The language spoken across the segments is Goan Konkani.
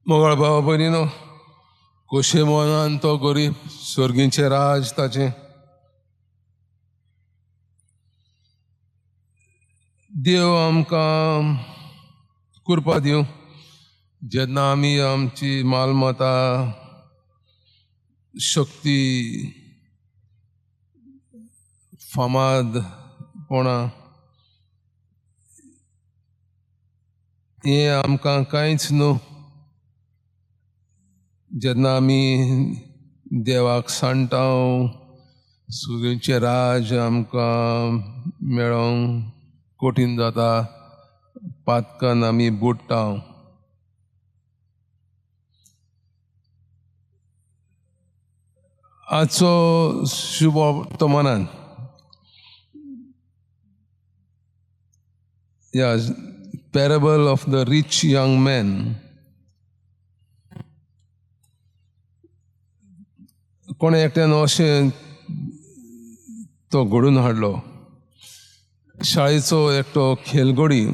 मोगाळ भावा भयणीनो, कशे मनान तो गरीब, सर्गीचें राज ताचें. देव आमकां कृपा दिवं, जेन्ना आमी आमची मालमत्ता, शक्ती, फामादपणा हें आमकां कांयच न्हू. जेन्ना आमी देवाक सांडटा, सुगीचें राज आमकां मेळोवंक कठीण जाता, पातकान आमी बुडटा. आजचो शुभ वर्तमानान ह्या parable of the rich young man, कोणें एकट्यान अशें तो घडून हाडलो. शाळेचो एकटो खेलगडी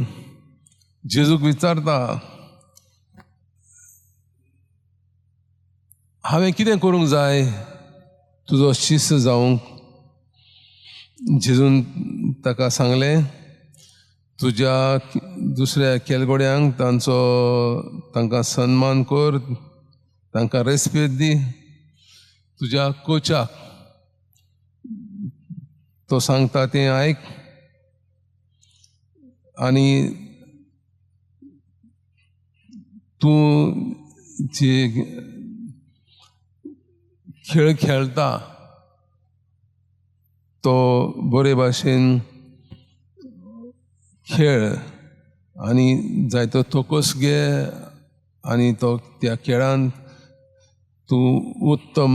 जेजूक विचारता, हांवें कितें करूंक जाय तुजो शिस्त जावंक? जेजून ताका सांगलें, तुज्या दुसऱ्या खेलगड्यांक तांचो तांकां सन्मान कर, तांकां रेस्पेद दी. तुज्या कोचाक तो सांगता तें आयक आनी तूं जे खेळ खेळटा तो बरे भाशेन खेळ आनी जायतो थोकोस घे आनी तो त्या खेळांत तूं उत्तम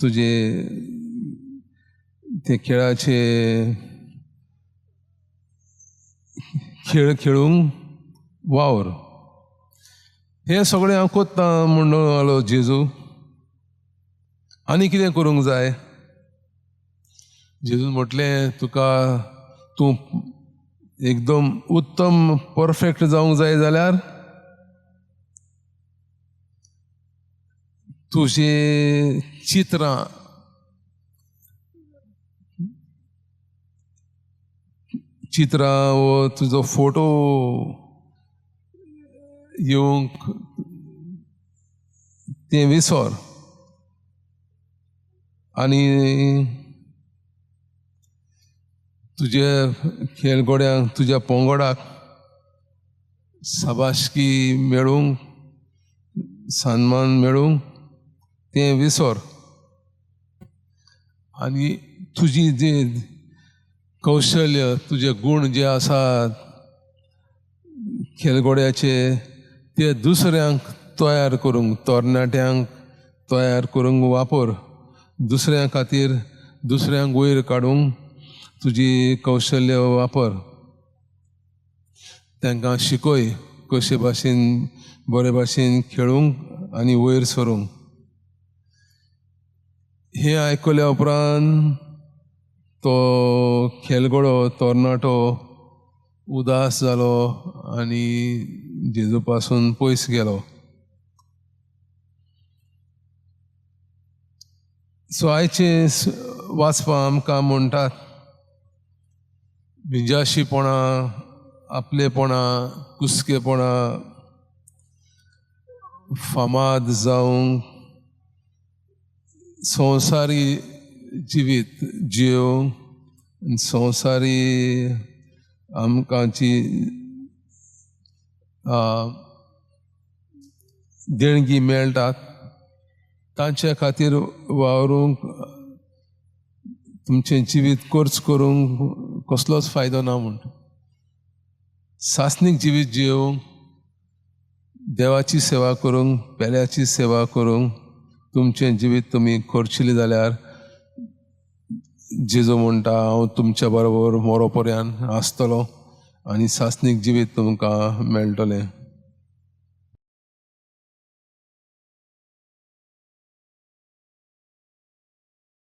तुजे ते खेळाचे खेळ खेळूंक वावर. हें सगळें हांव कोत्ता म्हणून आलो जेजू, आनी कितें करूंक जाय? जेजून म्हटलें, तुका तूं एकदम उत्तम परफेक्ट जावंक जाय जाल्यार तुजी चित्रां चित्रां वो तुजो फोटो येवंक तें विसर आनी तुजे खेळगड्यांक, तुज्या पंगडाक शाबासकी मेळूंक, सन्मान मेळूंक तें विसर आनी तुजी जे कौशल्य, तुजे गूण जे आसात खेळगड्याचे ते दुसऱ्यांक तयार करूंक, तरणाट्यांक तयार करूंक वापर. दुसऱ्यां खातीर, दुसऱ्यांक वयर काडूंक तुजी कौशल्य वापर. तांकां शिकय कशे भाशेन बरे भाशेन खेळूंक आनी वयर सरूंक. हें आयकल्या उपरांत तो खेळगडो तरणाटो उदास जालो आनी जेजू पासून पयस गेलो. सो आयचें वाचपा आमकां म्हणटात, बिंजाशीपणां, आपलेपणां, कुसकेपणां, फामाद जावंक, संवसारी जिवीत जियोवंक, संवसारी आमकां जी देणगी मेळटात तांचे खातीर वावरूंक, तुमचें जिवीत खर्च करूंक कसलोच फायदो ना म्हूण. सासणीक जिवीत जियोवंक, देवाची सेवा करूंक, पेल्याची सेवा करूंक तुमचें जिवीत तुमी खर्चिलें जाल्यार जेजू म्हणटा, हांव तुमच्या बरोबर मरो पर्यंत आसतलो आनी सासणीक जिवीत तुमकां मेळटलें.